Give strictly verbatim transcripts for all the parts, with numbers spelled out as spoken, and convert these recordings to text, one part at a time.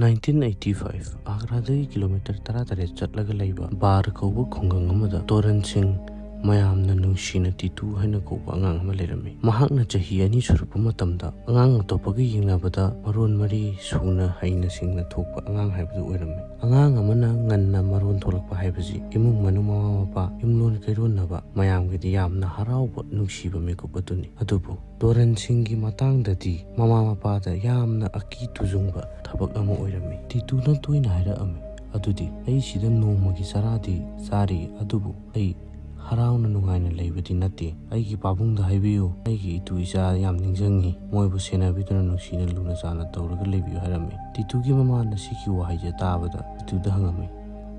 Nineteen eighty five, ꯑꯒ꯭ꯔꯥꯗꯒꯤ kilometre ꯇꯔꯥꯇꯔꯦꯠ ꯆꯠꯂꯒ ꯂꯩꯕ ꯕꯥꯔ ꯀꯧꯕ ꯈꯨꯡꯒꯪ ꯑꯃꯗ ꯇꯣꯔꯟ ꯁꯤꯡ, ꯃꯌꯥꯝꯅ ꯅꯨꯡꯁꯤꯅ ꯇꯤꯇꯨ ꯍꯥꯏꯅ ꯀꯧꯕ ꯑꯉꯥꯡ ꯑꯃ ꯂꯩꯔꯝꯃꯤ꯫ ꯃꯍꯥꯛꯅ ꯆꯍꯤ ꯑꯅꯤ ꯁꯨꯔꯛꯄ ꯃꯇꯝꯗ ꯑꯉꯥꯡ ꯑꯇꯣꯞꯄꯒ ꯌꯦꯡꯅꯕꯗ ꯃꯔꯣꯟ ꯃꯔꯤ ꯁꯨꯅ ꯍꯩꯅ ꯁꯤꯡꯅ ꯊꯣꯛꯄ ꯑꯉꯥꯡ ꯍꯥꯏꯕꯗꯨ ꯑꯣꯏꯔꯝꯃꯤ꯫ ꯑꯉꯥꯡ ꯑꯃꯅ ꯉꯟꯅ ꯃꯔꯣꯟ ꯊꯣꯛꯂꯛꯄ ꯍꯥꯏꯕꯁꯤ ꯏꯃꯨꯡ ꯃꯅꯨꯡ, ꯃꯃꯥ ꯃꯄꯥ, ꯌꯨꯝꯂꯣꯟ ꯀꯩꯔꯣꯟꯅꯕ ꯃꯌꯥꯝꯒꯤꯗꯤ ꯌꯥꯝꯅ ꯍꯔꯥꯎꯕ, ꯅꯨꯡꯁꯤꯕ ꯃꯤꯀꯨꯞ ꯑꯗꯨꯅꯤ꯫ ꯑꯗꯨꯕꯨ ꯇꯣꯔꯟ ꯁꯤꯡꯒꯤ ꯃꯇꯥꯡꯗꯗꯤ ꯃꯃꯥ ꯃꯄꯥꯗ ꯌꯥꯝꯅ ꯑꯀꯤ ꯇꯨꯖꯨꯡꯕ ꯊꯕꯛ ꯑꯃ ꯑꯣꯏꯔꯝꯃꯤ꯫ ꯇꯤꯇꯨꯅ ꯇꯣꯏꯅ ꯍꯥꯏꯔꯛꯑꯝꯃꯤ, "ꯑꯗꯨꯗꯤ ꯑꯩ ꯁꯤꯗ ꯅꯣꯡꯃꯒꯤ ꯆꯔꯥꯗꯤ ꯆꯥꯔꯤ, ꯑꯗꯨꯕꯨ ꯑꯩ ꯍꯔꯥꯎꯅ ꯅꯨꯡꯉꯥꯏꯅ ꯂꯩꯕꯗꯤ ꯅꯠꯇꯦ꯫ ꯑꯩꯒꯤ ꯄꯥꯕꯨꯡꯗ ꯍꯥꯏꯕꯤꯌꯨ, ꯑꯩꯒꯤ ꯏꯇꯨ ꯏꯆꯥ ꯌꯥꯝ ꯅꯤꯡꯁꯤꯡꯉꯤ, ꯃꯣꯏꯕꯨ ꯁꯦꯟꯅꯕꯤꯗꯨꯅ ꯅꯨꯡꯁꯤꯅ ꯂꯨꯅ ꯆꯥꯟꯅ ꯇꯧꯔꯒ ꯂꯩꯕꯤꯌꯨ" ꯍꯥꯏꯔꯝꯃꯤ꯫ ꯇꯤꯇꯨꯒꯤ ꯃꯃꯥꯅ ꯁꯤꯒꯤ ꯋꯥꯍꯩꯁꯦ ꯇꯥꯕꯗ ꯇꯤꯇꯨꯗ ꯍꯪꯉꯝꯃꯤ,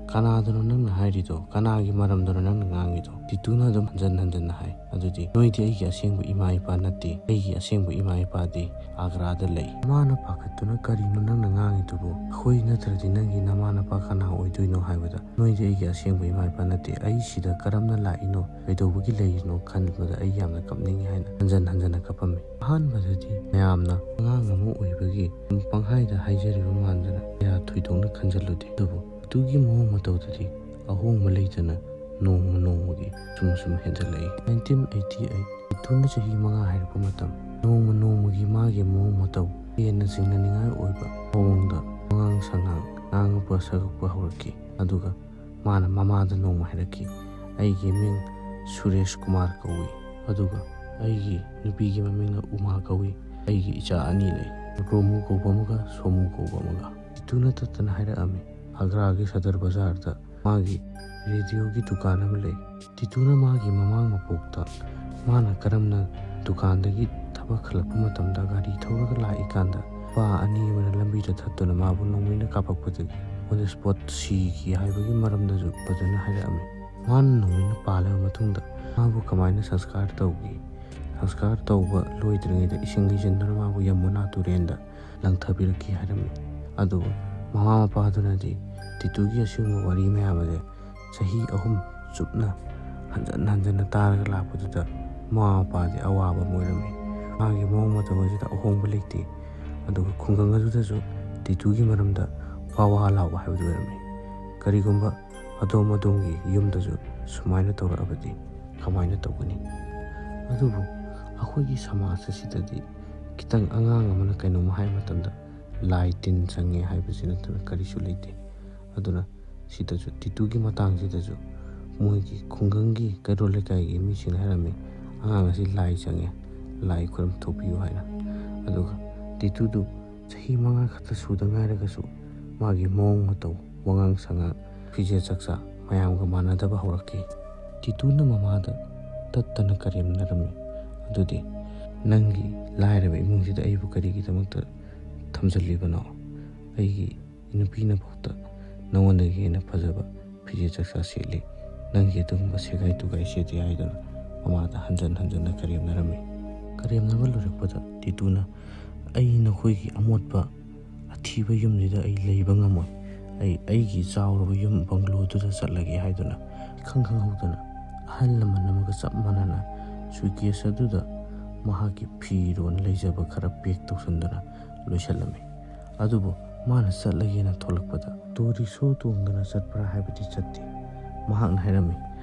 "ꯀꯅꯥꯗꯅꯣ ꯅꯪꯅ ꯍꯥꯏꯔꯤꯗꯣ? ꯀꯅꯥꯒꯤ ꯃꯔꯝꯗꯅꯣ ꯅꯪꯅ ꯉꯥꯡꯉꯤꯗꯣ?" ꯇꯤꯇꯨꯅ ꯑꯗꯨꯝ ꯍꯟꯖꯟ ꯍꯟꯖꯟꯅ ꯍꯥꯏ, "ꯑꯗꯨꯗꯤ ꯅꯣꯏꯗꯤ ꯑꯩꯒꯤ ꯑꯁꯦꯡꯕ ꯏꯃꯥ ꯏꯄꯥ ꯅꯠꯇꯦ꯫ ꯑꯩꯒꯤ ꯑꯁꯦꯡꯕ ꯏꯃꯥ ꯏꯄꯥꯗꯤ ꯑꯒ꯭ꯔꯥꯗ ꯂꯩ꯫" ꯃꯥꯅ ꯄꯥꯈꯠꯇꯨꯅ, "ꯀꯔꯤꯅꯣ ꯅꯪꯅ ꯉꯥꯡꯉꯤꯗꯨꯕꯨ? ꯑꯩꯈꯣꯏ ꯅꯠꯇ꯭ꯔꯗꯤ ꯅꯪꯒꯤ ꯅꯃꯥ ꯅꯄꯥ ꯀꯅꯥ ꯑꯣꯏꯗꯣꯏꯅꯣ?" ꯍꯥꯏꯕꯗ, "ꯅꯣꯏꯗꯤ ꯑꯩꯒꯤ ꯑꯁꯦꯡꯕ ꯏꯃꯥ ꯏꯄꯥ ꯅꯠꯇꯦ꯫ ꯑꯩ ꯁꯤꯗ ꯀꯔꯝꯅ ꯂꯥꯛꯏꯅꯣ, ꯀꯩꯗꯧꯕꯒꯤ ꯂꯩꯔꯤꯅꯣ ꯈꯟꯕꯗ ꯑꯩ ꯌꯥꯝꯅ ꯀꯞꯅꯤꯡꯉꯤ" ꯍꯥꯏꯅ ꯍꯟꯖꯟ ꯍꯟꯖꯟꯅ ꯀꯞꯄꯝꯃꯤ꯫ ꯑꯍꯥꯟꯕꯗꯗꯤ ꯃꯌꯥꯝꯅ ꯑꯉꯥꯡ ꯑꯃ ꯑꯣꯏꯕꯒꯤ ꯁꯨꯝ ꯄꯪꯍꯥꯏꯗ ꯍꯥꯏꯖꯔꯤꯕ ꯃꯥꯟꯗꯅ ꯀꯌꯥ ꯊꯣꯏꯗꯣꯛꯅ ꯈꯟꯖꯜꯂꯨꯗꯦ꯫ ꯑꯗꯨꯕꯨ ꯇꯤꯇꯨꯒꯤ ꯃꯑꯣꯡ ꯃꯇꯧꯗꯗꯤ ꯑꯍꯣꯡꯕ ꯂꯩꯇꯅ ꯅꯣꯡꯃ ꯅꯣꯡꯃꯒꯤ ꯁꯨꯝ ꯁꯨꯝ ꯍꯦꯟꯖꯜꯂꯛꯏ꯫ ꯅꯥꯏꯟꯇꯤꯟ ꯑꯩꯠꯇꯤ ꯑꯩꯠ, ꯇꯤꯇꯨꯅ ꯆꯍꯤ ꯃꯉꯥ ꯍꯥꯏꯔꯛꯄ ꯃꯇꯝ, ꯅꯣꯡꯃ ꯅꯣꯡꯃꯒꯤ ꯃꯥꯒꯤ ꯃꯑꯣꯡ ꯃꯇꯧ ꯍꯦꯟꯅ ꯆꯤꯡꯅꯅꯤꯡꯉꯥꯏ ꯑꯣꯏꯕ ꯃꯑꯣꯡꯗ ꯋꯥꯉꯥꯡ ꯁꯉꯥꯡ, ꯉꯥꯡꯉꯛꯄ ꯁꯛꯂꯛꯄ ꯍꯧꯔꯛꯈꯤ꯫ ꯑꯗꯨꯒ ꯃꯥꯅ ꯃꯃꯥꯗ ꯅꯣꯡꯃ ꯍꯥꯏꯔꯛꯈꯤ, "ꯑꯩꯒꯤ ꯃꯤꯡ ꯁꯨꯔꯦꯁ ꯀꯨꯃꯥꯔ ꯀꯧꯏ, ꯑꯗꯨꯒ ꯑꯩꯒꯤ ꯅꯨꯄꯤꯒꯤ ꯃꯃꯤꯡꯅ ꯎꯃꯥ ꯀꯧꯏ꯫ ꯑꯩꯒꯤ ꯏꯆꯥ ꯑꯅꯤ ꯂꯩ, ꯔꯣꯃꯨ ꯀꯧꯕ ꯑꯃꯒ ꯁꯣꯃꯨ ꯀꯧꯕ ꯑꯃꯒ꯫" ꯇꯤꯇꯨꯅ ꯇꯠꯇꯅ ꯍꯥꯏꯔꯛꯑꯝꯃꯤ, ꯑꯒ꯭ꯔꯥꯒꯤ ꯁꯗꯔ ꯕꯖꯥꯔꯗ ꯃꯥꯒꯤ ꯔꯦꯗꯤꯑꯣꯒꯤ ꯗꯨꯀꯥꯟ ꯑꯃ ꯂꯩ꯫ ꯇꯤꯇꯨꯅ ꯃꯥꯒꯤ ꯃꯃꯥꯡ ꯃꯄꯣꯛꯇ ꯃꯥꯅ ꯀꯔꯝꯅ ꯗꯨꯀꯥꯟꯗꯒꯤ ꯊꯕꯛ ꯍꯜꯂꯛꯄ ꯃꯇꯝꯗ ꯒꯥꯔꯤ ꯊꯧꯔꯒ ꯂꯥꯛꯏꯀꯥꯟꯗ ꯅꯨꯄꯥ ꯑꯅꯤ ꯑꯃꯅ ꯂꯝꯕꯤꯗ ꯊꯠꯇꯨꯅ ꯃꯥꯕꯨ ꯅꯣꯡꯃꯩꯅ ꯀꯥꯞꯄꯛꯄꯗꯒꯤ on the spot ꯁꯤꯈꯤ ꯍꯥꯏꯕꯒꯤ ꯃꯔꯝꯗꯁꯨ ꯐꯖꯅ ꯍꯥꯏꯔꯛꯑꯝꯃꯤ꯫ ꯃꯥꯅ ꯅꯣꯡꯃꯩꯅ ꯄꯥꯜꯂꯕ ꯃꯇꯨꯡꯗ ꯃꯥꯕꯨ ꯀꯃꯥꯏꯅ ꯁꯪꯁꯀꯥꯔ ꯇꯧꯈꯤ, ꯁꯪꯁꯀꯥꯔ ꯇꯧꯕ ꯂꯣꯏꯗ꯭ꯔꯤꯉꯩꯗ ꯏꯁꯤꯡ ꯍꯩꯖꯤꯟꯗꯨꯅ ꯃꯥꯕꯨ ꯌꯃꯨꯅꯥ ꯇꯨꯔꯦꯟꯗ ꯂꯪꯊꯕꯤꯔꯛꯈꯤ ꯍꯥꯏꯔꯝꯃꯤ꯫ ꯑꯗꯨꯕꯨ ꯃꯃꯥ ꯃꯄꯥꯗꯨꯅꯗꯤ ꯇꯤꯇꯨꯒꯤ ꯑꯁꯤꯒꯨꯝꯕ ꯋꯥꯔꯤ ꯃꯌꯥꯝ ꯑꯁꯦ ꯆꯍꯤ ꯑꯍꯨꯝ ꯆꯨꯞꯅ ꯍꯟꯖꯟ ꯍꯟꯖꯟꯅ ꯇꯥꯔꯒ ꯂꯥꯛꯄꯗꯨꯗ ꯃꯃꯥ ꯃꯄꯥꯗꯤ ꯑꯋꯥꯕ ꯑꯃ ꯑꯣꯏꯔꯝꯃꯤ꯫ ꯃꯥꯒꯤ ꯃꯑꯣꯡ ꯃꯇꯧ ꯑꯁꯤꯗ ꯑꯍꯣꯡꯕ ꯂꯩꯇꯦ꯫ ꯑꯗꯨꯒ ꯈꯨꯡꯒꯪ ꯑꯗꯨꯗꯁꯨ ꯇꯤꯇꯨꯒꯤ ꯃꯔꯝꯗ ꯋꯥ ꯋꯥ ꯂꯥꯎꯕ ꯍꯥꯏꯕꯗꯨ ꯑꯣꯏꯔꯝꯃꯤ꯫ ꯀꯔꯤꯒꯨꯝꯕ ꯑꯗꯣꯝ ꯑꯗꯣꯝꯒꯤ ꯌꯨꯝꯗꯁꯨ ꯁꯨꯃꯥꯏꯅ ꯇꯧꯔꯛꯑꯕꯗꯤ ꯀꯃꯥꯏꯅ ꯇꯧꯒꯅꯤ? ꯑꯗꯨꯕꯨ ꯑꯩꯈꯣꯏꯒꯤ ꯁꯃꯥꯖ ꯑꯁꯤꯗꯗꯤ ꯈꯤꯇꯪ ꯑꯉꯥꯡ ꯑꯃꯅ ꯀꯩꯅꯣꯝꯃ ꯍꯥꯏꯕ ꯃꯇꯝꯗ ꯂꯥꯏ ꯇꯤꯟ ꯆꯪꯉꯦ ꯍꯥꯏꯕꯁꯤ ꯅꯠꯇꯅ ꯀꯔꯤꯁꯨ ꯂꯩꯇꯦ꯫ ꯑꯗꯨꯅ ꯁꯤꯗꯁꯨ, ꯇꯤꯇꯨꯒꯤ ꯃꯇꯥꯡꯁꯤꯗꯁꯨ ꯃꯣꯏꯒꯤ ꯈꯨꯡꯒꯪꯒꯤ ꯀꯩꯔꯣꯜ ꯂꯩꯀꯥꯏꯒꯤ ꯃꯤꯁꯤꯡꯅ ꯍꯥꯏꯔꯝꯃꯤ, "ꯑꯉꯥꯡ ꯑꯁꯤ ꯂꯥꯏ ꯆꯪꯉꯦ, ꯂꯥꯏ ꯈꯨꯔꯨꯝ ꯊꯣꯛꯄꯤꯌꯨ" ꯍꯥꯏꯅ꯫ ꯑꯗꯨꯒ ꯇꯤꯇꯨꯗꯨ ꯆꯍꯤ ꯃꯉꯥ ꯈꯛꯇ ꯁꯨꯗ ꯉꯥꯏꯔꯒꯁꯨ ꯃꯥꯒꯤ ꯃꯑꯣꯡ ꯃꯇꯧ, ꯋꯥꯉꯥꯡ ꯁꯉꯥꯡ, ꯐꯤꯖꯦꯠ ꯆꯛꯆꯥ ꯃꯌꯥꯝꯒ ꯃꯥꯟꯅꯗꯕ ꯍꯧꯔꯛꯈꯤ꯫ ꯇꯤꯇꯨꯅ ꯃꯃꯥꯗ ꯇꯠꯇꯅ ꯀꯔꯦꯝꯅꯔꯝꯃꯤ꯫ ꯑꯗꯨꯗꯤ, "ꯅꯪꯒꯤ ꯂꯥꯏꯔꯕ ꯏꯃꯨꯡꯁꯤꯗ ꯑꯩꯕꯨ ꯀꯔꯤꯒꯤꯗꯃꯛꯇ ꯊꯝꯖꯤꯜꯂꯤꯕꯅꯣ? ꯑꯩꯒꯤ ꯅꯨꯄꯤꯅ ꯐꯥꯎꯗ ꯅꯉꯣꯟꯗꯒꯤ ꯍꯦꯟꯅ ꯐꯖꯕ ꯐꯤꯖꯦꯠ ꯆꯛꯆꯥ ꯁꯦꯠꯂꯤ, ꯅꯪꯒꯤ ꯑꯗꯨꯒꯨꯝꯕ ꯁꯦꯒꯥꯏ ꯇꯨꯒꯥꯏ ꯁꯦꯠꯇꯦ" ꯍꯥꯏꯗꯨꯅ ꯃꯃꯥꯗ ꯍꯟꯖꯟ ꯍꯟꯖꯟꯅ ꯀꯔꯦꯝꯅꯔꯝꯃꯤ꯫ ꯀꯔꯦꯝꯅꯕ ꯂꯣꯏꯔꯛꯄꯗ ꯇꯤꯇꯨꯅ, "ꯑꯩ ꯅꯈꯣꯏꯒꯤ ꯑꯃꯣꯠꯄ ꯑꯊꯤꯕ ꯌꯨꯝꯁꯤꯗ ꯑꯩ ꯂꯩꯕ ꯉꯝꯃꯣꯏ꯫ ꯑꯩ ꯑꯩꯒꯤ ꯆꯥꯎꯔꯕ ꯌꯨꯝ ꯕꯪꯒ꯭ꯂꯣꯗꯨꯗ ꯆꯠꯂꯒꯦ" ꯍꯥꯏꯗꯨꯅ ꯏꯈꯪ ꯈꯪꯍꯧꯗꯅ ꯑꯍꯜ ꯂꯃꯟ ꯑꯃꯒ ꯆꯞ ꯃꯥꯟꯅꯅ ꯁꯨꯏꯀꯦꯁ ꯑꯗꯨꯗ ꯃꯍꯥꯛꯀꯤ ꯐꯤꯔꯣꯜ ꯂꯩꯖꯕ ꯈꯔ ꯄꯦꯛ ꯇꯧꯁꯤꯟꯗꯨꯅ ꯂꯣꯏꯁꯤꯜꯂꯝꯃꯤ꯫ ꯑꯗꯨꯕꯨ ꯃꯥꯅ ꯆꯠꯂꯒꯦꯅ ꯊꯣꯛꯂꯛꯄꯗ ꯑꯣꯇꯣ ꯔꯤꯛꯁꯣ ꯇꯣꯡꯗꯨꯅ ꯆꯠꯄ꯭ꯔꯥ ꯍꯥꯏꯕꯗꯤ ꯆꯠꯇꯦ꯫ ꯃꯍꯥꯛꯅ ꯍꯥꯏꯔꯝꯃꯤ,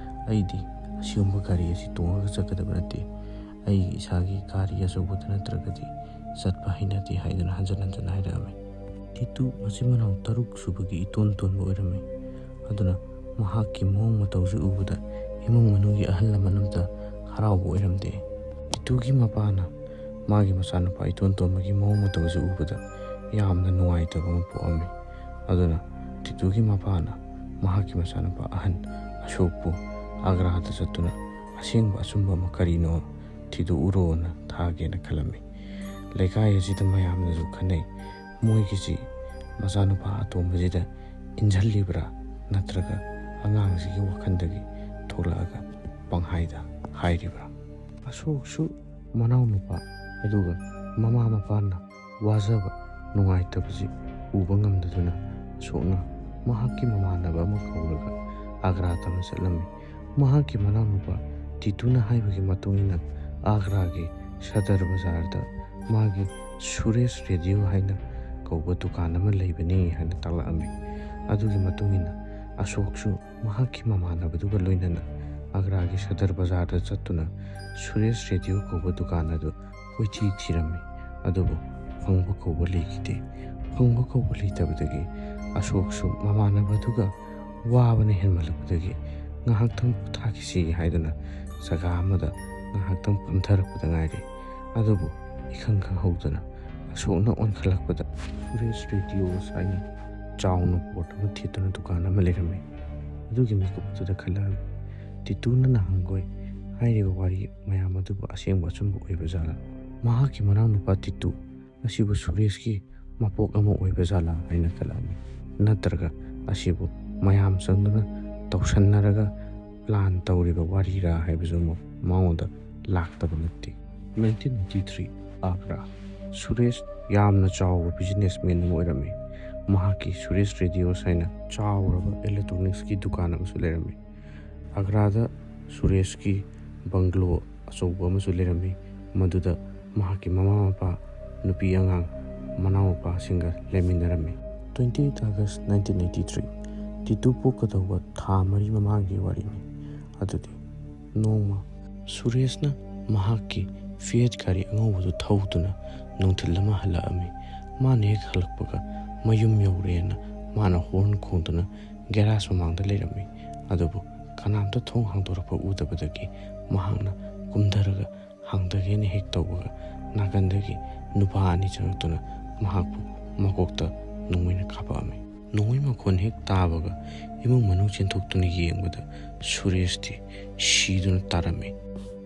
"ꯑꯩꯗꯤ ꯑꯁꯤꯒꯨꯝꯕ ꯒꯥꯔꯤ ꯑꯁꯤ ꯇꯣꯡꯉꯒ ꯆꯠꯀꯗꯕ ꯅꯠꯇꯦ꯫ ꯑꯩꯒꯤ ꯏꯁꯥꯒꯤ ꯒꯥꯔꯤ ꯑꯆꯧꯕꯗ ꯅꯠꯇ꯭ꯔꯒꯗꯤ ꯆꯠꯄ ꯍꯩꯅꯗꯦ" ꯍꯥꯏꯗꯨꯅ ꯍꯟꯖꯟ ꯍꯟꯖꯟ ꯍꯥꯏꯔꯛꯑꯝꯃꯤ꯫ ꯇꯤꯇꯨ ꯃꯆꯤꯟ ꯃꯅꯥꯎ ꯇꯔꯨꯛ ꯁꯨꯕꯒꯤ ꯏꯇꯣꯟ ꯇꯣꯟꯕ ꯑꯣꯏꯔꯝꯃꯤ꯫ ꯑꯗꯨꯅ ꯃꯍꯥꯛꯀꯤ ꯃꯑꯣꯡ ꯃꯇꯧꯁꯨ ꯎꯕꯗ ꯏꯃꯨꯡ ꯃꯅꯨꯡꯒꯤ ꯑꯍꯜ ꯂꯃꯟ ꯑꯝꯇ ꯍꯔꯥꯎꯕ ꯑꯣꯏꯔꯝꯗꯦ꯫ ꯇꯤꯇꯨꯒꯤ ꯃꯄꯥꯅ ꯃꯥꯒꯤ ꯃꯆꯥꯅꯨꯄꯥ ꯏꯇꯣꯟ ꯇꯣꯟꯕꯒꯤ ꯃꯑꯣꯡ ꯃꯇꯧꯁꯨ ꯎꯕꯗ ꯌꯥꯝꯅ ꯅꯨꯡꯉꯥꯏꯇꯕ ꯑꯃ ꯄꯣꯛꯑꯝꯃꯤ꯫ ꯑꯗꯨꯅ ꯇꯤꯇꯨꯒꯤ ꯃꯄꯥꯅ ꯃꯍꯥꯛꯀꯤ ꯃꯆꯥꯅꯨꯄꯥ ꯑꯍꯟ ꯑꯁꯣꯛꯄꯨ ꯑꯒ꯭ꯔꯥꯗ ꯆꯠꯇꯨꯅ ꯑꯁꯦꯡꯕ ꯑꯆꯨꯝꯕ ꯑꯃ ꯀꯔꯤꯅꯣ ꯊꯤꯗꯣꯛꯎꯔꯣꯅ ꯊꯥꯒꯦꯅ ꯈꯜꯂꯝꯃꯤ꯫ ꯂꯩꯀꯥꯏ ꯑꯁꯤꯗ ꯃꯌꯥꯝꯅꯁꯨ ꯈꯟꯅꯩ, ꯃꯣꯏꯒꯤꯁꯤ ꯃꯆꯥꯅꯨꯄꯥ ꯑꯇꯣꯝꯕꯁꯤꯗ ꯏꯟꯁꯤꯜꯂꯤꯕ꯭ꯔꯥ, ꯅꯠꯇ꯭ꯔꯒ ꯑꯉꯥꯡꯁꯤꯒꯤ ꯋꯥꯈꯜꯗꯒꯤ ꯊꯣꯛꯂꯛꯑꯒ ꯄꯪꯍꯥꯏꯗ ꯍꯥꯏꯔꯤꯕ꯭ꯔꯥ? ꯑꯁꯣꯛꯁꯨ ꯃꯅꯥꯎꯅꯨꯄꯥ ꯑꯗꯨꯒ ꯃꯃꯥ ꯃꯄꯥꯅ ꯋꯥꯖꯕ, ꯅꯨꯡꯉꯥꯏꯇꯕꯁꯤ ꯎꯕ ꯉꯝꯗꯗꯨꯅ ꯑꯁꯣꯛꯅ ꯃꯍꯥꯛꯀꯤ ꯃꯃꯥꯟꯅꯕ ꯑꯃ ꯀꯧꯔꯒ ꯑꯒ꯭ꯔꯥ ꯇꯝꯅ ꯆꯠꯂꯝꯃꯤ꯫ ꯃꯍꯥꯛꯀꯤ ꯃꯅꯥꯎꯅꯨꯄꯥ ꯇꯤꯇꯨꯅ ꯍꯥꯏꯕꯒꯤ ꯃꯇꯨꯡ ꯏꯟꯅ ꯑꯒ꯭ꯔꯥꯒꯤ ꯁꯗꯔ ꯕꯖꯥꯔꯗ ꯃꯥꯒꯤ ꯁꯨꯔꯦꯁ ꯔꯦꯗꯤꯑꯣ ꯍꯥꯏꯅ ꯀꯧꯕ ꯗꯨꯀꯥꯟ ꯑꯃ ꯂꯩꯕꯅꯤ ꯍꯥꯏꯅ ꯇꯥꯛꯂꯛꯑꯝꯃꯤ꯫ ꯑꯗꯨꯒꯤ ꯃꯇꯨꯡ ꯏꯟꯅ ꯑꯁꯣꯛꯁꯨ ꯃꯍꯥꯛꯀꯤ ꯃꯃꯥꯟꯅꯕꯗꯨꯒ ꯂꯣꯏꯅꯅ ꯑꯒ꯭ꯔꯥꯒꯤ ꯁꯗꯔ ꯕꯖꯥꯔꯗ ꯆꯠꯇꯨꯅ ꯁꯨꯔꯦꯁ ꯔꯦꯗꯤꯑꯣ ꯀꯧꯕ ꯗꯨꯀꯥꯟ ꯑꯗꯨ ꯀꯣꯏꯊꯤ ꯊꯤꯔꯝꯃꯤ꯫ ꯑꯗꯨꯕꯨ ꯐꯪꯕ ꯀꯧꯕ ꯂꯩꯈꯤꯗꯦ꯫ ꯐꯪꯕ ꯀꯧꯕ ꯂꯩꯇꯕꯗꯒꯤ ꯑꯁꯣꯛꯁꯨ ꯃꯃꯥꯟꯅꯕꯗꯨꯒ ꯋꯥꯕꯅ ꯍꯦꯟꯃꯜꯂꯛꯄꯗꯒꯤ ꯉꯥꯏꯍꯥꯛꯇꯪ ꯄꯣꯊꯥꯈꯤꯁꯤ ꯍꯥꯏꯗꯨꯅ ꯖꯒꯥ ꯑꯃꯗ ꯉꯥꯏꯍꯥꯛꯇꯪ ꯐꯝꯊꯔꯛꯄꯗ ꯉꯥꯏꯔꯤ꯫ ꯑꯗꯨꯕꯨ ꯏꯈꯪ ꯈꯪꯍꯧꯗꯅ ꯑꯁꯣꯛꯅ ꯑꯣꯟꯈꯠꯂꯛꯄꯗ ꯁꯨꯔꯦꯁ ꯔꯦꯗꯤꯑꯣ ꯍꯥꯏꯅ ꯆꯥꯎꯅ ꯕꯣꯔꯗ ꯑꯃ ꯊꯦꯠꯇꯨꯅ ꯗꯨꯀꯥꯟ ꯑꯃ ꯂꯩꯔꯝꯃꯤ꯫ ꯑꯗꯨꯒꯤ ꯃꯤꯀꯨꯞꯇꯨꯗ ꯈꯜꯂꯛꯑꯝꯃꯤ, ꯇꯤꯇꯨꯅ ꯅꯍꯥꯟꯈꯣꯏ ꯍꯥꯏꯔꯤꯕ ꯋꯥꯔꯤ ꯃꯌꯥꯝ ꯑꯗꯨꯕꯨ ꯑꯁꯦꯡꯕ ꯑꯆꯨꯝꯕ ꯑꯣꯏꯕ ꯖꯥꯠꯂꯥ? ꯃꯍꯥꯛꯀꯤ ꯃꯅꯥꯎꯅꯨꯄꯥ ꯇꯤꯇꯨ ꯑꯁꯤꯕꯨ ꯁꯨꯔꯦꯁꯀꯤ ꯃꯄꯣꯛ ꯑꯃ ꯑꯣꯏꯕ ꯖꯥꯠꯂꯥ ꯍꯥꯏꯅ ꯈꯜꯂꯛꯑꯝꯃꯤ꯫ ꯅꯠꯇ꯭ꯔꯒ ꯑꯁꯤꯕꯨ ꯃꯌꯥꯝ ꯆꯪꯗꯨꯅ ꯇꯧꯁꯟꯅꯔꯒ ꯄ꯭ꯂꯥꯟ ꯇꯧꯔꯤꯕ ꯋꯥꯔꯤꯔꯥ ꯍꯥꯏꯕꯁꯨ ꯑꯃꯨꯛ ꯃꯉꯣꯟꯗ ꯂꯥꯛꯇꯕ ꯅꯠꯇꯦ꯫ Nineteen eighty three, Agra. Suresh ꯌꯥꯝꯅ ꯆꯥꯎꯕ ꯕꯤꯖꯤꯅꯦꯁꯃꯦꯟ ꯑꯃ ꯑꯣꯏꯔꯝꯃꯤ꯫ ꯃꯍꯥꯛꯀꯤ ꯁꯨꯔꯦꯁ ꯔꯦꯗꯤꯑꯣꯁ ꯍꯥꯏꯅ ꯆꯥꯎꯔꯕ ꯏꯂꯦꯛꯇ꯭ꯔꯣꯅꯤꯛꯁꯀꯤ ꯗꯨꯀꯥꯟ ꯑꯃꯁꯨ ꯂꯩꯔꯝꯃꯤ꯫ ꯑꯒ꯭ꯔꯥꯗ ꯁꯨꯔꯦꯁꯀꯤ ꯕꯪꯒ꯭ꯂꯣ ꯑꯆꯧꯕ ꯑꯃꯁꯨ ꯂꯩꯔꯝꯃꯤ, ꯃꯗꯨꯗ ꯃꯍꯥꯛꯀꯤ ꯃꯃꯥ ꯃꯄꯥ, ꯅꯨꯄꯤ ꯑꯉꯥꯡ, ꯃꯅꯥꯎ ꯃꯄꯥꯁꯤꯡꯒ ꯂꯩꯃꯤꯟꯅꯔꯝꯃꯤ꯫ Twenty eight August nineteen eighty three, ꯇꯤꯇꯨ ꯄꯣꯛꯀꯗꯧꯕ ꯊꯥ ꯃꯔꯤ ꯃꯃꯥꯡꯒꯤ ꯋꯥꯔꯤꯅꯤ꯫ ꯑꯗꯨꯗꯤ ꯅꯣꯡꯃ ꯁꯨꯔꯦꯁꯅ ꯃꯍꯥꯛꯀꯤ ꯐꯤꯌꯦꯠ ꯒꯥꯔꯤ ꯑꯉꯧꯕꯗꯨ ꯊꯧꯗꯨꯅ ꯅꯨꯡꯊꯤꯜ ꯑꯃ ꯍꯜꯂꯛꯑꯝꯃꯤ꯫ ꯃꯥꯅ ꯍꯦꯛ ꯍꯜꯂꯛꯄꯒ ꯃꯌꯨꯝ ꯌꯧꯔꯦꯅ ꯃꯥꯅ ꯍꯣꯔꯟ ꯈꯣꯡꯗꯨꯅ ꯒꯦꯔꯥꯖ ꯃꯃꯥꯡꯗ ꯂꯩꯔꯝꯃꯤ꯫ ꯑꯗꯨꯕꯨ ꯀꯅꯥꯝꯇ ꯊꯣꯡ ꯍꯥꯡꯗꯣꯔꯛꯄ ꯎꯗꯕꯗꯒꯤ ꯃꯍꯥꯛꯅ ꯀꯨꯝꯊꯔꯒ ꯍꯥꯡꯗꯒꯦꯅ ꯍꯦꯛ ꯇꯧꯕꯒ ꯅꯥꯀꯟꯗꯒꯤ ꯅꯨꯄꯥ ꯑꯅꯤ ꯆꯪꯂꯛꯇꯨꯅ ꯃꯍꯥꯛꯄꯨ ꯃꯀꯣꯛꯇ ꯅꯣꯡꯃꯩꯅ ꯀꯥꯞꯄꯛꯑꯝꯃꯤ꯫ ꯅꯣꯡꯃꯩ ꯃꯈꯣꯟ ꯍꯦꯛ ꯇꯥꯕꯒ ꯏꯃꯨꯡ ꯃꯅꯨꯡ ꯆꯦꯟꯊꯣꯛꯇꯨꯅ ꯌꯦꯡꯕꯗ ꯁꯨꯔꯦꯁꯇꯤ ꯁꯤꯗꯨꯅ ꯇꯥꯔꯝꯃꯤ꯫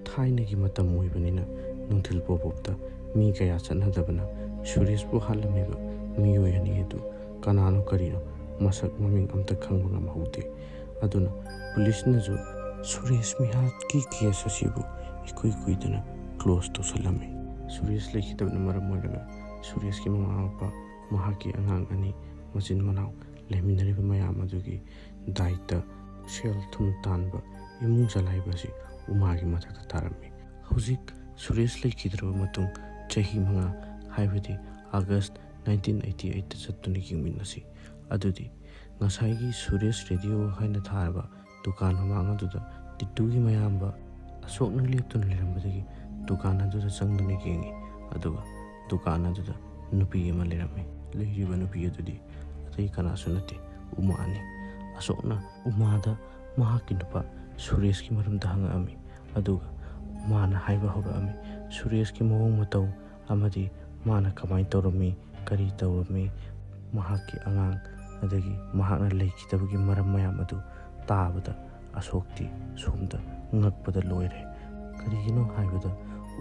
ꯊꯥꯏꯅꯒꯤ ꯃꯇꯝ ꯑꯣꯏꯕꯅꯤꯅ ꯅꯨꯡꯊꯤꯜ ꯄꯣꯄꯣꯞꯇ ꯃꯤ ꯀꯌꯥ ꯆꯠꯅꯗꯕꯅ ꯁꯨꯔꯦꯁꯄꯨ ꯍꯥꯠꯂꯝꯃꯤꯕ ꯃꯤꯑꯣꯏ ꯑꯅꯤ ꯑꯗꯨ ꯀꯅꯥꯅꯣ ꯀꯔꯤꯅꯣ ꯃꯁꯛ ꯃꯃꯤꯡ ꯑꯝꯇ ꯈꯪꯕ ꯉꯝꯍꯧꯗꯦ꯫ ꯑꯗꯨꯅ ꯄꯨꯂꯤꯁꯅꯁꯨ ꯁꯨꯔꯦꯁ ꯃꯤꯍꯥꯠꯀꯤ ꯀꯦꯁ ꯑꯁꯤꯕꯨ ꯏꯀꯨꯏ ꯀꯨꯏꯗꯅ ꯀ꯭ꯂꯣꯖ ꯇꯧꯁꯜꯂꯝꯃꯤ꯫ ꯁꯨꯔꯦꯁ ꯂꯩꯈꯤꯗꯕꯅ ꯃꯔꯝ ꯑꯣꯏꯔꯒ ꯁꯨꯔꯦꯁꯀꯤ ꯃꯃꯥ ꯃꯄꯥ, ꯃꯍꯥꯛꯀꯤ ꯑꯉꯥꯡ ꯑꯅꯤ, ꯃꯆꯤꯟ ꯃꯅꯥꯎ ꯂꯩꯃꯤꯟꯅꯔꯤꯕ ꯃꯌꯥꯝ ꯑꯗꯨꯒꯤ ꯗꯥꯏꯇ ꯁꯦꯜ ꯊꯨꯝ ꯇꯥꯟꯕ ꯏꯃꯨꯡ ꯆꯂꯥꯏꯕ ꯑꯁꯤ ꯎꯃꯥꯒꯤ ꯃꯊꯛꯇ ꯇꯥꯔꯝꯃꯤ꯫ ꯍꯧꯖꯤꯛ ꯁꯨꯔꯦꯁ ꯂꯩꯈꯤꯗ꯭ꯔꯕ ꯃꯇꯨꯡ ꯆꯍꯤ ꯃꯉꯥ, ꯍꯥꯏꯕꯗꯤ ꯑꯥꯒꯁ ꯅꯥꯏꯟꯇꯤꯟ ꯑꯩꯠꯇꯤ ꯑꯩꯠꯇ ꯆꯠꯇꯨꯅ ꯌꯦꯡꯃꯤꯟꯅꯁꯤ꯫ ꯑꯗꯨꯗꯤ ꯉꯁꯥꯏꯒꯤ ꯁꯨꯔꯦꯁ ꯔꯦꯗꯤꯑꯣ ꯍꯥꯏꯅ ꯊꯥꯔꯕ ꯗꯨꯀꯥꯟ ꯃꯃꯥꯡ ꯑꯗꯨꯗ ꯇꯤꯇꯨꯒꯤ ꯃꯌꯥꯝꯕ ꯑꯁꯣꯛꯅ ꯂꯦꯞꯇꯨꯅ ꯂꯩꯔꯝꯕꯗꯒꯤ ꯗꯨꯀꯥꯟ ꯑꯗꯨꯗ ꯆꯪꯗꯨꯅ ꯌꯦꯡꯉꯤ꯫ ꯑꯗꯨꯒ ꯗꯨꯀꯥꯟ ꯑꯗꯨꯗ ꯅꯨꯄꯤ ꯑꯃ ꯂꯩꯔꯝꯃꯤ꯫ ꯂꯩꯔꯤꯕ ꯅꯨꯄꯤ ꯑꯗꯨꯗꯤ ꯑꯇꯩ ꯀꯅꯥꯁꯨ ꯅꯠꯇꯦ, ꯎꯃꯥꯅꯤ꯫ ꯑꯁꯣꯛꯅ ꯎꯃꯥꯗ ꯃꯍꯥꯛꯀꯤ ꯅꯨꯄꯥ ꯁꯨꯔꯦꯁꯀꯤ ꯃꯔꯝꯗ ꯍꯪꯉꯛꯑꯝꯃꯤ꯫ ꯑꯗꯨꯒ ꯎꯃꯥꯅ ꯍꯥꯏꯕ ꯍꯧꯔꯛꯑꯝꯃꯤ, ꯁꯨꯔꯦꯁꯀꯤ ꯃꯑꯣꯡ ꯃꯇꯧ ꯑꯃꯗꯤ ꯃꯥꯅ ꯀꯃꯥꯏꯅ ꯇꯧꯔꯝꯃꯤ, ꯀꯔꯤ ꯇꯧꯔꯝꯃꯤ, ꯃꯍꯥꯛꯀꯤ ꯑꯉꯥꯡ, ꯑꯗꯒꯤ ꯃꯍꯥꯛꯅ ꯂꯩꯈꯤꯗꯕꯒꯤ ꯃꯔꯝ ꯃꯌꯥꯝ ꯑꯗꯨ ꯇꯥꯕꯗ ꯑꯁꯣꯛꯇꯤ ꯁꯣꯝꯗ ꯉꯛꯄꯗ ꯂꯣꯏꯔꯦ꯫ ꯀꯔꯤꯒꯤꯅꯣ ꯍꯥꯏꯕꯗ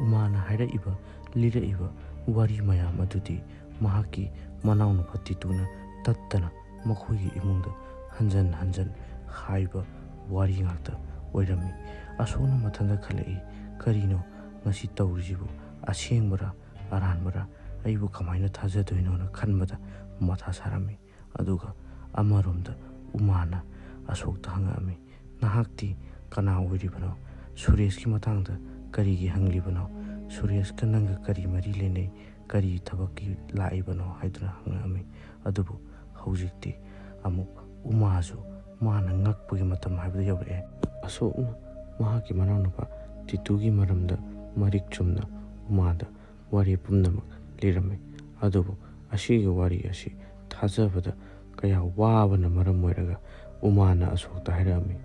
ꯎꯃꯥꯅ ꯍꯥꯏꯔꯛꯏꯕ, ꯂꯤꯔꯛꯏꯕ ꯋꯥꯔꯤ ꯃꯌꯥꯝ ꯑꯗꯨꯗꯤ ꯃꯍꯥꯛꯀꯤ ꯃꯅꯥꯎꯅꯨꯄꯥ ꯇꯤꯇꯨꯅ ꯇꯠꯇꯅ ꯃꯈꯣꯏꯒꯤ ꯏꯃꯨꯡꯗ ꯍꯟꯖꯟ ꯍꯟꯖꯟ ꯍꯥꯏꯕ ꯋꯥꯔꯤ ꯉꯥꯛꯇ ꯑꯣꯏꯔꯝꯃꯤ꯫ ꯑꯁꯣꯛꯅ ꯃꯊꯟꯇ ꯈꯜꯂꯛꯏ, "ꯀꯔꯤꯅꯣ ꯉꯁꯤ ꯇꯧꯔꯤꯁꯤꯕꯨ? ꯑꯁꯦꯡꯕꯔꯥ? ꯑꯔꯥꯟꯕꯔꯥ? ꯑꯩꯕꯨ ꯀꯃꯥꯏꯅ ꯊꯥꯖꯗꯣꯏꯅꯣꯅ?" ꯈꯟꯕꯗ ꯃꯊꯥ ꯁꯥꯔꯝꯃꯤ꯫ ꯑꯗꯨꯒ ꯑꯃꯔꯣꯝꯗ ꯎꯃꯥꯅ ꯑꯁꯣꯛꯇ ꯍꯪꯉꯛꯑꯝꯃꯤ, "ꯅꯍꯥꯛꯇꯤ ꯀꯅꯥ ꯑꯣꯏꯔꯤꯕꯅꯣ? ꯁꯨꯔꯦꯁꯀꯤ ꯃꯇꯥꯡꯗ ꯀꯔꯤꯒꯤ ꯍꯪꯂꯤꯕꯅꯣ? ꯁꯨꯔꯦꯁꯀ ꯅꯪꯒ ꯀꯔꯤ ꯃꯔꯤ ꯂꯩꯅꯩ? ꯀꯔꯤ ꯊꯕꯛꯀꯤ ꯂꯥꯛꯏꯕꯅꯣ?" ꯍꯥꯏꯗꯨꯅ ꯍꯪꯉꯛꯑꯝꯃꯤ꯫ ꯑꯗꯨꯕꯨ ꯍꯧꯖꯤꯛꯇꯤ ꯑꯃꯨꯛ ꯎꯃꯥꯁꯨ ꯃꯥꯅ ꯉꯛꯄꯒꯤ ꯃꯇꯝ ꯍꯥꯏꯕꯗꯨ ꯌꯧꯔꯛꯑꯦ꯫ ꯑꯁꯣꯛꯅ ꯃꯍꯥꯛꯀꯤ ꯃꯅꯥꯎꯅꯨꯄꯥ ꯇꯤꯇꯨꯒꯤ ꯃꯔꯝꯗ ꯃꯔꯤꯛ ꯆꯨꯝꯅ ꯎꯃꯥꯗ ꯋꯥꯔꯤ ꯄꯨꯝꯅꯃꯛ ꯂꯤꯔꯝꯃꯤ꯫ ꯑꯗꯨꯕꯨ ꯑꯁꯤꯒꯤ ꯋꯥꯔꯤ ꯑꯁꯤ ꯊꯥꯖꯕꯗ ꯀꯌꯥ ꯋꯥꯕꯅ ꯃꯔꯝ ꯑꯣꯏꯔꯒ ꯎꯃꯥꯅ ꯑꯁꯣꯛꯇ ꯍꯥꯏꯔꯛꯑꯝꯃꯤ,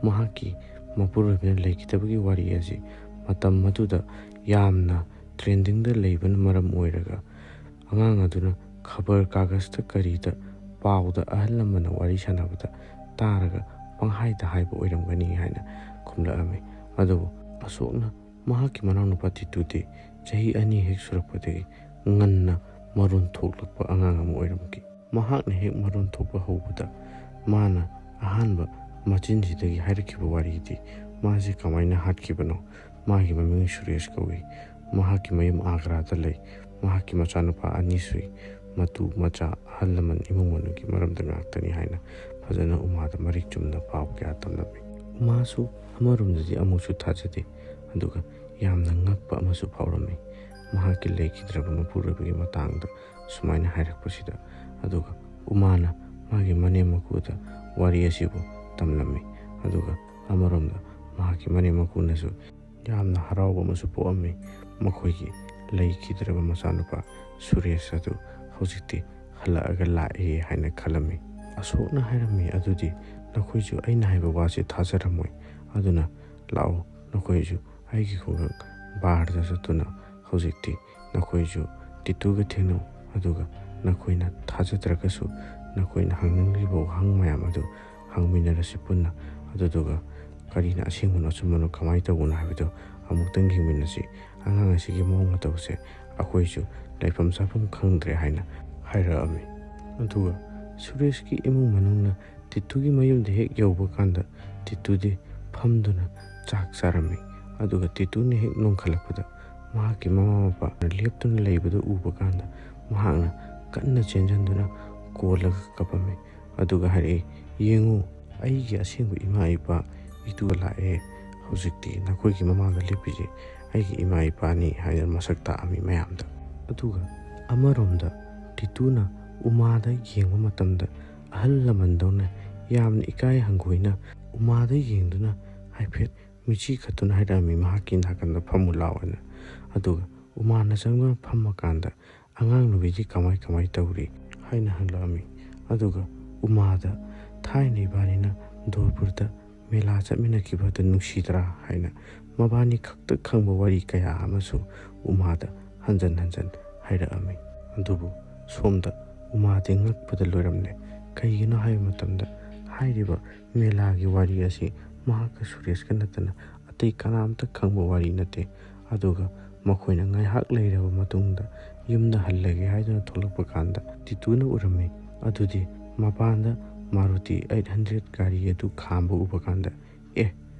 ꯃꯍꯥꯛꯀꯤ ꯃꯄꯨꯔꯣꯏꯕꯅ ꯂꯩꯈꯤꯗꯕꯒꯤ ꯋꯥꯔꯤ ꯑꯁꯤ ꯃꯇꯝ ꯑꯗꯨꯗ ꯌꯥꯝꯅ ꯇ꯭ꯔꯦꯟꯗꯤꯡꯗ ꯂꯩꯕꯅ ꯃꯔꯝ ꯑꯣꯏꯔꯒ ꯑꯉꯥꯡ ꯑꯗꯨꯅ ꯈꯕꯔ ꯀꯥꯒꯖꯇ ꯀꯔꯤꯗ ꯄꯥꯎꯗ ꯑꯍꯜ ꯂꯃꯟꯅ ꯋꯥꯔꯤ ꯁꯥꯟꯅꯕꯗ ꯇꯥꯔꯒ ꯄꯪꯍꯥꯏꯗ ꯍꯥꯏꯕ ꯑꯣꯏꯔꯝꯒꯅꯤ ꯍꯥꯏꯅ ꯈꯨꯝꯂꯛꯑꯝꯃꯤ꯫ ꯑꯗꯨꯕꯨ ꯑꯁꯣꯛꯅ ꯃꯍꯥꯛꯀꯤ ꯃꯅꯥꯎꯅꯨꯄꯥ ꯇꯤꯇꯨꯗꯤ ꯆꯍꯤ ꯑꯅꯤ ꯍꯦꯛ ꯁꯨꯔꯛꯄꯗꯒꯤ ꯉꯟꯅ ꯃꯔꯣꯟ ꯊꯣꯛꯂꯛꯄ ꯑꯉꯥꯡ ꯑꯃ ꯑꯣꯏꯔꯝꯈꯤ꯫ ꯃꯍꯥꯛꯅ ꯍꯦꯛ ꯃꯔꯣꯟ ꯊꯣꯛꯄ ꯍꯧꯕꯗ ꯃꯥꯅ ꯑꯍꯥꯟꯕ ꯃꯆꯤꯟꯁꯤꯗꯒꯤ ꯍꯥꯏꯔꯛꯈꯤꯕ ꯋꯥꯔꯤꯗꯤ ꯃꯥꯁꯤ ꯀꯃꯥꯏꯅ ꯍꯥꯠꯈꯤꯕꯅꯣ, ꯃꯥꯒꯤ ꯃꯃꯤꯡ ꯁꯨꯔꯦꯁ ꯀꯧꯏ, ꯃꯍꯥꯛꯀꯤ ꯃꯌꯨꯝ ꯑꯥꯒ꯭ꯔꯥꯗ ꯂꯩ, ꯃꯍꯥꯛꯀꯤ ꯃꯆꯥꯅꯨꯄꯥ ꯑꯅꯤ ꯁꯨꯏ, ꯃꯇꯨ ꯃꯆꯥ ꯑꯍꯜ ꯂꯃꯟ ꯏꯃꯨꯡ ꯃꯅꯨꯡꯒꯤ ꯃꯔꯝꯗ ꯉꯥꯛꯇꯅꯤ ꯍꯥꯏꯅ ꯐꯖꯅ ꯎꯃꯥꯗ ꯃꯔꯤꯛ ꯆꯨꯝꯅ ꯄꯥꯎ ꯀꯌꯥ ꯇꯝꯂꯝꯃꯤ꯫ ꯎꯃꯥꯁꯨ ꯑꯃꯔꯣꯝꯗꯗꯤ ꯑꯃꯨꯛꯁꯨ ꯊꯥꯖꯗꯦ, ꯑꯗꯨꯒ ꯌꯥꯝꯅ ꯉꯛꯄ ꯑꯃꯁꯨ ꯐꯥꯎꯔꯝꯃꯤ꯫ ꯃꯍꯥꯛꯀꯤ ꯂꯩꯈꯤꯗ꯭ꯔꯕ ꯃꯄꯨꯔꯣꯏꯕꯒꯤ ꯃꯇꯥꯡꯗ ꯁꯨꯃꯥꯏꯅ ꯍꯥꯏꯔꯛꯄꯁꯤꯗ꯫ ꯑꯗꯨꯒ ꯎꯃꯥꯅ ꯃꯥꯒꯤ ꯃꯅꯦꯝ ꯃꯀꯨꯗ ꯋꯥꯔꯤ ꯑꯁꯤꯕꯨ ꯇꯝꯂꯝꯃꯤ꯫ ꯑꯗꯨꯒ ꯑꯃꯔꯣꯝꯗ ꯃꯍꯥꯛꯀꯤ ꯃꯅꯦꯝ ꯃꯀꯨꯅꯁꯨ ꯌꯥꯝꯅ ꯍꯔꯥꯎꯕ ꯑꯃꯁꯨ ꯄꯣꯛꯑꯝꯃꯤ꯫ ꯃꯈꯣꯏꯒꯤ ꯂꯩꯈꯤꯗ꯭ꯔꯕ ꯃꯆꯥꯅꯨꯄꯥ ꯁꯨꯔꯦꯁ ꯑꯗꯨ ꯍꯧꯖꯤꯛꯇꯤ ꯍꯜꯂꯛꯑꯒ ꯂꯥꯛꯑꯦ ꯍꯥꯏꯅ ꯈꯜꯂꯝꯃꯤ꯫ ꯑꯁꯣꯛꯅ ꯍꯥꯏꯔꯝꯃꯤ ꯑꯗꯨꯗꯤ, "ꯅꯈꯣꯏꯁꯨ ꯑꯩꯅ ꯍꯥꯏꯕ ꯋꯥꯁꯦ ꯊꯥꯖꯔꯝꯃꯣꯏ꯫ ꯑꯗꯨꯅ ꯂꯥꯛꯑꯣ, ꯅꯈꯣꯏꯁꯨ ꯑꯩꯒꯤ ꯈꯨꯡꯒꯪ ꯕꯥꯔꯗ ꯆꯠꯇꯨꯅ ꯍꯧꯖꯤꯛꯇꯤ ꯅꯈꯣꯏꯁꯨ ꯇꯤꯇꯨꯒ ꯊꯦꯡꯅꯧ꯫ ꯑꯗꯨꯒ ꯅꯈꯣꯏꯅ ꯊꯥꯖꯗ꯭ꯔꯒꯁꯨ ꯅꯈꯣꯏꯅ ꯍꯪꯅꯤꯡꯂꯤꯕ ꯋꯥꯍꯪ ꯃꯌꯥꯝ ꯑꯗꯨ ꯍꯪꯃꯤꯟꯅꯔꯁꯤ ꯄꯨꯟꯅ꯫ ꯑꯗꯨꯗꯨꯒ ꯀꯔꯤꯅ ꯑꯁꯦꯡꯕꯅꯣ ꯑꯆꯨꯝꯕꯅꯣ ꯀꯃꯥꯏꯅ ꯇꯧꯕꯅꯣ ꯍꯥꯏꯕꯗꯨ ꯑꯃꯨꯛꯇꯪ ꯌꯦꯡꯃꯤꯟꯅꯁꯤ꯫ ꯑꯉꯥꯡ ꯑꯁꯤꯒꯤ ꯃꯑꯣꯡ ꯃꯇꯧꯁꯦ ꯑꯩꯈꯣꯏꯁꯨ ꯂꯩꯐꯝ ꯆꯥꯐꯝ ꯈꯪꯗ꯭ꯔꯦ" ꯍꯥꯏꯅ ꯍꯥꯏꯔꯛꯑꯝꯃꯤ꯫ ꯑꯗꯨꯒ ꯁꯨꯔꯦꯁꯀꯤ ꯏꯃꯨꯡ ꯃꯅꯨꯡꯅ ꯇꯤꯇꯨꯒꯤ ꯃꯌꯨꯝꯗ ꯍꯦꯛ ꯌꯧꯕ ꯀꯥꯟꯗ ꯇꯤꯇꯨꯗꯤ ꯐꯝꯗꯨꯅ ꯆꯥꯛ ꯆꯥꯔꯝꯃꯤ꯫ ꯑꯗꯨꯒ ꯇꯤꯇꯨꯅ ꯍꯦꯛ ꯅꯣꯡꯈꯠꯂꯛꯄꯗ ꯃꯍꯥꯛꯀꯤ ꯃꯃꯥ ꯃꯄꯥꯅ ꯂꯦꯞꯇꯨꯅ ꯂꯩꯕꯗꯨ ꯎꯕ ꯀꯥꯟꯗ ꯃꯍꯥꯛꯅ ꯀꯟꯅ ꯆꯦꯟꯁꯤꯟꯗꯨꯅ ꯀꯣꯜꯂꯒ ꯀꯞꯄꯝꯃꯤ꯫ ꯑꯗꯨꯒ ꯍꯥꯏꯔꯛꯏ, "ꯌꯦꯡꯉꯨ, ꯑꯩꯒꯤ ꯑꯁꯦꯡꯕ ꯏꯃꯥ ꯏꯄꯥ ꯏꯇꯨ ꯂꯥꯛꯑꯦ꯫ ꯍꯧꯖꯤꯛꯇꯤ ꯅꯈꯣꯏꯒꯤ ꯃꯃꯥꯡꯗ ꯂꯦꯞꯄꯤꯁꯦ ꯑꯩꯒꯤ ꯏꯃꯥ ꯏꯄꯥꯅꯤ" ꯍꯥꯏꯗꯅ ꯃꯁꯛ ꯇꯥꯛꯑꯝꯃꯤ ꯃꯌꯥꯝꯗ꯫ ꯑꯗꯨꯒ ꯑꯃꯔꯣꯝꯗ ꯇꯤꯇꯨꯅ ꯎꯃꯥꯗ ꯌꯦꯡꯕ ꯃꯇꯝꯗ ꯑꯍꯜ ꯂꯃꯟꯗꯧꯅ ꯌꯥꯝꯅ ꯏꯀꯥꯏ ꯍꯪꯒꯣꯏꯅ ꯎꯃꯥꯗ ꯌꯦꯡꯗꯨꯅ ꯍꯥꯏꯐꯦꯠ ꯃꯤꯠꯆꯤ ꯈꯠꯇꯨꯅ ꯍꯥꯏꯔꯛꯑꯝꯃꯤ, "ꯃꯍꯥꯛꯀꯤ ꯅꯥꯀꯟꯗ ꯐꯝꯃꯨ ꯂꯥꯎ" ꯍꯥꯏꯅ꯫ ꯑꯗꯨꯒ ꯎꯃꯥꯅ ꯆꯪꯗꯨꯅ ꯐꯝꯃꯀꯥꯟꯗ ꯑꯉꯥꯡ ꯅꯨꯕꯤꯗꯤ ꯀꯃꯥꯏ ꯀꯃꯥꯏ ꯇꯧꯔꯤ ꯍꯥꯏꯅ ꯍꯪꯂꯛꯑꯝꯃꯤ꯫ ꯑꯗꯨꯒ ꯎꯃꯥꯗ, "ꯊꯥꯏꯅ ꯏꯕꯥꯅꯤꯅ ꯗꯣꯔꯄꯨꯔꯗ ꯃꯦꯂꯥ ꯆꯠꯃꯤꯟꯅꯈꯤꯕꯗ ꯅꯨꯡꯁꯤꯗ꯭ꯔꯥ?" ꯍꯥꯏꯅ ꯃꯕꯥꯅꯤ ꯈꯛꯇ ꯈꯪꯕ ꯋꯥꯔꯤ ꯀꯌꯥ ꯑꯃꯁꯨ ꯎꯃꯥꯗ ꯍꯟꯖꯟ ꯍꯟꯖꯟ ꯍꯥꯏꯔꯛꯑꯝꯃꯤ꯫ ꯑꯗꯨꯕꯨ ꯁꯣꯝꯗ ꯎꯃꯥꯗꯤ ꯉꯛꯄꯗ ꯂꯣꯏꯔꯝꯂꯦ꯫ ꯀꯩꯒꯤꯅꯣ ꯍꯥꯏꯕ ꯃꯇꯝꯗ ꯍꯥꯏꯔꯤꯕ ꯃꯦꯂꯥꯒꯤ ꯋꯥꯔꯤ ꯑꯁꯤ ꯃꯍꯥꯛꯀ ꯁꯨꯔꯦꯁꯀ ꯅꯠꯇꯅ ꯑꯇꯩ ꯀꯅꯥꯝꯇ ꯈꯪꯕ ꯋꯥꯔꯤ ꯅꯠꯇꯦ꯫ ꯑꯗꯨꯒ ꯃꯈꯣꯏꯅ ꯉꯥꯏꯍꯥꯛ ꯂꯩꯔꯕ ꯃꯇꯨꯡꯗ ꯌꯨꯝꯗ ꯍꯜꯂꯒꯦ ꯍꯥꯏꯗꯨꯅ ꯊꯣꯛꯂꯛꯄ ꯀꯥꯟꯗ ꯇꯤꯇꯨꯅ ꯎꯔꯝꯃꯤ꯫ ꯑꯗꯨꯗꯤ ꯃꯄꯥꯟꯗ ꯃꯥꯔꯨꯇꯤ ꯑꯩꯠ ꯍꯟꯗ꯭ꯔꯦꯠ ꯒꯥꯔꯤ ꯑꯗꯨ ꯈꯥꯝꯕ ꯎꯕ ꯀꯥꯟꯗ, "ꯑꯦ,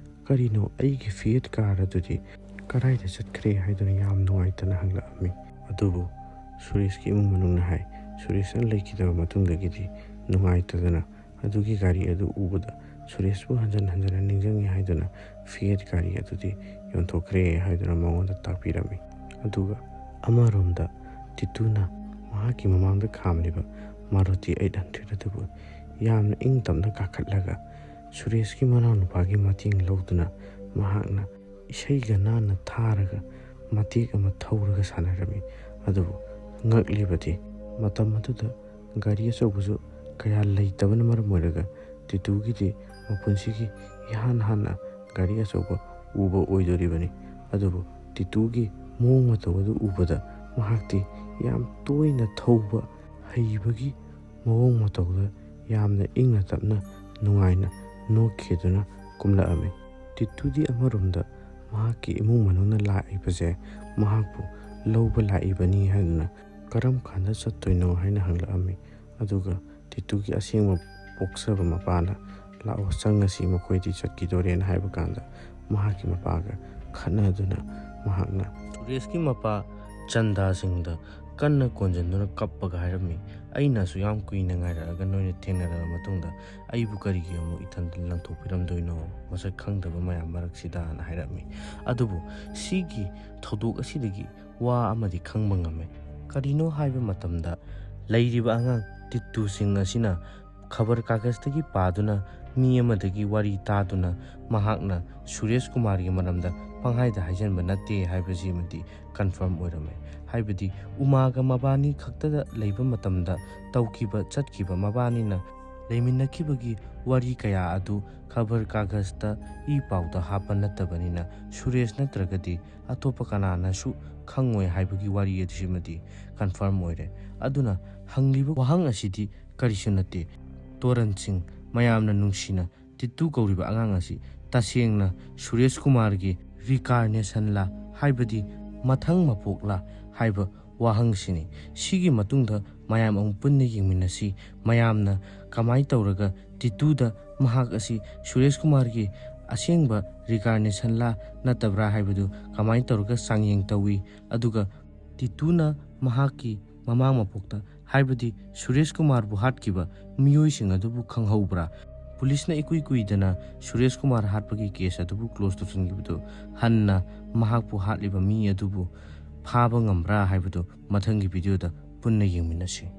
ꯀꯔꯤꯅꯣ, ꯑꯩꯒꯤ ꯐꯤꯌꯦꯠ ꯀꯥꯔ ꯑꯗꯨꯗꯤ ꯀꯗꯥꯏꯗ ꯆꯠꯈ꯭ꯔꯦ?" ꯍꯥꯏꯗꯨꯅ ꯌꯥꯝ ꯅꯨꯡꯉꯥꯏꯇꯅ ꯍꯪꯂꯛꯑꯝꯃꯤ꯫ ꯑꯗꯨꯕꯨ ꯁꯨꯔꯦꯁꯀꯤ ꯏꯃꯨꯡ ꯃꯅꯨꯡꯅ ꯍꯥꯏ, ꯁꯨꯔꯦꯁꯅ ꯂꯩꯈꯤꯗꯕ ꯃꯇꯨꯡꯗꯒꯤꯗꯤ ꯅꯨꯡꯉꯥꯏꯇꯗꯅ ꯑꯗꯨꯒꯤ ꯒꯥꯔꯤ ꯑꯗꯨ ꯎꯕꯗ ꯁꯨꯔꯦꯁꯄꯨ ꯍꯟꯖꯟ ꯍꯟꯖꯟꯅ ꯅꯤꯡꯁꯤꯡꯉꯤ ꯍꯥꯏꯗꯨꯅ ꯐꯤꯌꯦꯠ ꯒꯥꯔꯤ ꯑꯗꯨꯗꯤ ꯌꯣꯟꯊꯣꯛꯈ꯭ꯔꯦ ꯍꯥꯏꯗꯨꯅ ꯃꯉꯣꯟꯗ ꯇꯥꯛꯄꯤꯔꯝꯃꯤ꯫ ꯑꯗꯨꯒ ꯑꯃꯔꯣꯝꯗ ꯇꯤꯇꯨꯅ ꯃꯍꯥꯛꯀꯤ ꯃꯃꯥꯡꯗ ꯈꯥꯝꯂꯤꯕ ꯃꯥꯔꯨꯇꯤ ꯑꯩꯠ ꯍꯟꯗ꯭ꯔꯦꯠ ꯑꯗꯨꯕꯨ ꯌꯥꯝꯅ ꯏꯪ ꯇꯞꯅ ꯀꯥꯈꯠꯂꯒ ꯁꯨꯔꯦꯁꯀꯤ ꯃꯅꯥꯎꯅꯨꯄꯥꯒꯤ ꯃꯇꯦꯡ ꯂꯧꯗꯨꯅ ꯃꯍꯥꯛꯅ ꯏꯁꯩꯒ ꯅꯥꯟꯅ ꯊꯥꯔꯒ ꯃꯇꯦꯛ ꯑꯃ ꯊꯧꯔꯒ ꯁꯥꯟꯅꯔꯝꯃꯤ꯫ ꯑꯗꯨꯕꯨ ꯉꯛꯂꯤꯕꯗꯤ ꯃꯇꯝ ꯑꯗꯨꯗ ꯒꯥꯔꯤ ꯑꯆꯧꯕꯁꯨ ꯀꯌꯥ ꯂꯩꯇꯕꯅ ꯃꯔꯝ ꯑꯣꯏꯔꯒ ꯇꯤꯇꯨꯒꯤꯗꯤ ꯃꯄꯨꯟꯁꯤꯒꯤ ꯏꯍꯥꯟ ꯍꯥꯟꯅ ꯒꯥꯔꯤ ꯑꯆꯧꯕ ꯎꯕ ꯑꯣꯏꯗꯣꯔꯤꯕꯅꯤ꯫ ꯑꯗꯨꯕꯨ ꯇꯤꯇꯨꯒꯤ ꯃꯑꯣꯡ ꯃꯇꯧ ꯑꯗꯨ ꯎꯕꯗ ꯃꯍꯥꯛꯇꯤ ꯌꯥꯝ ꯇꯣꯏꯅ ꯊꯧꯕ ꯍꯩꯕꯒꯤ ꯃꯑꯣꯡ ꯃꯇꯧꯗ ꯌꯥꯝꯅ ꯏꯪꯅ ꯇꯞꯅ ꯅꯨꯡꯉꯥꯏꯅ ꯅꯣꯛꯈꯤꯗꯨꯅ ꯀꯨꯝꯂꯛꯑꯝꯃꯤ꯫ ꯇꯤꯇꯨꯗꯤ ꯑꯃꯔꯣꯝꯗ ꯃꯍꯥꯛꯀꯤ ꯏꯃꯨꯡ ꯃꯅꯨꯡꯅ ꯂꯥꯛꯏꯕꯁꯦ ꯃꯍꯥꯛꯄꯨ ꯂꯧꯕ ꯂꯥꯛꯏꯕꯅꯤ ꯍꯥꯏꯗꯨꯅ ꯀꯔꯝ ꯀꯥꯟꯗ ꯆꯠꯇꯣꯏꯅꯣ ꯍꯥꯏꯅ ꯍꯪꯂꯛꯑꯝꯃꯤ꯫ ꯑꯗꯨꯒ ꯇꯤꯇꯨꯒꯤ ꯑꯁꯦꯡꯕ ꯄꯣꯛꯆꯕ ꯃꯄꯥꯅ "ꯂꯥꯛꯑꯣ, ꯆꯪꯉꯁꯤ, ꯃꯈꯣꯏꯗꯤ ꯆꯠꯈꯤꯗꯣꯔꯦꯅ" ꯍꯥꯏꯕ ꯀꯥꯟꯗ ꯃꯍꯥꯛꯀꯤ ꯃꯄꯥꯒ ꯈꯠꯅꯗꯨꯅ ꯃꯍꯥꯛꯅ ꯁꯨꯔꯦꯁꯀꯤ ꯃꯄꯥ ꯆꯟꯗꯥ ꯁꯤꯡꯗ ꯀꯟꯅ ꯀꯣꯟꯖꯟꯗꯨꯅ ꯀꯞꯄꯒ ꯍꯥꯏꯔꯝꯃꯤ, "ꯑꯩꯅ ꯑꯁꯨꯛ ꯌꯥꯝ ꯀꯨꯏꯅ ꯉꯥꯏꯔꯛꯑꯒ ꯅꯣꯏꯅ ꯊꯦꯡꯅꯔꯕ ꯃꯇꯨꯡꯗ ꯑꯩꯕꯨ ꯀꯔꯤꯒꯤ ꯑꯃꯨꯛ ꯏꯊꯟꯗ ꯂꯪꯊꯣꯛꯄꯤꯔꯝꯗꯣꯏꯅꯣ, ꯃꯁꯛ ꯈꯪꯗꯕ ꯃꯌꯥꯝ ꯃꯔꯛꯁꯤꯗꯅ?" ꯍꯥꯏꯔꯝꯃꯤ꯫ ꯑꯗꯨꯕꯨ ꯁꯤꯒꯤ ꯊꯧꯗꯣꯛ ꯑꯁꯤꯗꯒꯤ ꯋꯥ ꯑꯃꯗꯤ ꯈꯪꯕ ꯉꯝꯃꯦ꯫ ꯀꯔꯤꯅꯣ ꯍꯥꯏꯕ ꯃꯇꯝꯗ ꯂꯩꯔꯤꯕ ꯑꯉꯥꯡ ꯇꯤꯠꯇꯨꯁꯤꯡ ꯑꯁꯤꯅ ꯈꯕꯔ ꯀꯥꯒꯖꯇꯒꯤ ꯄꯥꯗꯨꯅ ꯃꯤ ꯑꯃꯗꯒꯤ ꯋꯥꯔꯤ ꯇꯥꯗꯨꯅ ꯃꯍꯥꯛꯅ ꯁꯨꯔꯦꯁ ꯀꯨꯃꯥꯔꯒꯤ ꯃꯔꯝꯗ ꯄꯪꯍꯥꯏꯗ ꯍꯥꯏꯖꯟꯕ ꯅꯠꯇꯦ ꯍꯥꯏꯕꯁꯤꯃꯗꯤ ꯀꯟꯐꯥꯔꯝ ꯑꯣꯏꯔꯝꯃꯦ꯫ ꯍꯥꯏꯕꯗꯤ ꯎꯃꯥꯒ ꯃꯕꯥꯅꯤ ꯈꯛꯇꯗ ꯂꯩꯕ ꯃꯇꯝꯗ ꯇꯧꯈꯤꯕ ꯆꯠꯈꯤꯕ ꯃꯕꯥꯅꯤꯅ ꯂꯩꯃꯤꯟꯅꯈꯤꯕꯒꯤ ꯋꯥꯔꯤ ꯀꯌꯥ ꯑꯗꯨ ꯈꯕꯔ ꯀꯥꯒꯖꯇ ꯏ ꯄꯥꯎꯗ ꯍꯥꯞꯄ ꯅꯠꯇꯕꯅꯤꯅ ꯁꯨꯔꯦꯁ ꯅꯠꯇ꯭ꯔꯒꯗꯤ ꯑꯇꯣꯞꯄ ꯀꯅꯥꯅꯁꯨ ꯈꯪꯉꯣꯏ ꯍꯥꯏꯕꯒꯤ ꯋꯥꯔꯤ ꯑꯁꯤꯃꯗꯤ ꯀꯟꯐꯥꯔꯝ ꯑꯣꯏꯔꯦ꯫ ꯑꯗꯨꯅ ꯍꯪꯂꯤꯕ ꯋꯥꯍꯪ ꯑꯁꯤꯗꯤ ꯀꯔꯤꯁꯨ ꯅꯠꯇꯦ꯫ ꯇꯣꯔꯟ ꯁꯤꯡ, ꯃꯌꯥꯝꯅ ꯅꯨꯡꯁꯤꯅ ꯇꯤꯠꯇꯨ ꯀꯧꯔꯤꯕ ꯑꯉꯥꯡ ꯑꯁꯤ ꯇꯁꯦꯡꯅ ꯁꯨꯔꯦꯁ ꯀꯨꯃꯥꯔꯒꯤ ꯔꯤꯀꯥꯔꯅꯦꯁꯟꯂꯥ, ꯍꯥꯏꯕꯗꯤ ꯃꯊꯪ ꯃꯄꯣꯛꯂꯥ ꯍꯥꯏꯕ ꯋꯥꯍꯪꯁꯤꯅꯤ꯫ ꯁꯤꯒꯤ ꯃꯇꯨꯡꯗ ꯃꯌꯥꯝ ꯑꯃꯨꯛ ꯄꯨꯟꯅ ꯌꯦꯡꯃꯤꯟꯅꯁꯤ꯫ ꯃꯌꯥꯝꯅ ꯀꯃꯥꯏꯅ ꯇꯧꯔꯒ ꯇꯤꯠꯇꯨꯗ ꯃꯍꯥꯛ ꯑꯁꯤ ꯁꯨꯔꯦꯁ ꯀꯨꯃꯥꯔꯒꯤ ꯑꯁꯦꯡꯕ ꯔꯤꯀꯥꯔꯅꯦꯁꯟꯂꯥ ꯅꯠꯇꯕ꯭ꯔꯥ ꯍꯥꯏꯕꯗꯨ ꯀꯃꯥꯏꯅ ꯇꯧꯔꯒ ꯆꯥꯡꯌꯦꯡ ꯇꯧꯏ, ꯑꯗꯨꯒ ꯇꯤꯠꯇꯨꯅ ꯃꯍꯥꯛꯀꯤ ꯃꯃꯥꯡ ꯃꯄꯣꯛꯇ, ꯍꯥꯏꯕꯗꯤ ꯁꯨꯔꯦꯁ ꯀꯨꯃꯥꯔꯕꯨ ꯍꯥꯠꯈꯤꯕ ꯃꯤꯑꯣꯏꯁꯤꯡ ꯑꯗꯨꯕꯨ ꯈꯪꯍꯧꯕ꯭ꯔꯥ? ꯄꯨꯂꯤꯁꯅ ꯏꯀꯨꯏ ꯀꯨꯏꯗꯅ ꯁꯨꯔꯦꯁ ꯀꯨꯃꯥꯔ ꯍꯥꯠꯄꯒꯤ ꯀꯦꯁ ꯑꯗꯨꯕꯨ ꯀ꯭ꯂꯣꯖ ꯇꯧꯁꯤꯟꯈꯤꯕꯗꯨ ꯍꯟꯅ ꯃꯍꯥꯛꯄꯨ ꯍꯥꯠꯂꯤꯕ ꯃꯤ ꯑꯗꯨꯕꯨ ꯐꯥꯕ ꯉꯝꯕ꯭ꯔꯥ ꯍꯥꯏꯕꯗꯨ ꯃꯊꯪꯒꯤ ꯚꯤꯗꯤꯑꯣꯗ ꯄꯨꯟꯅ ꯌꯦꯡꯃꯤꯟꯅꯁꯤ꯫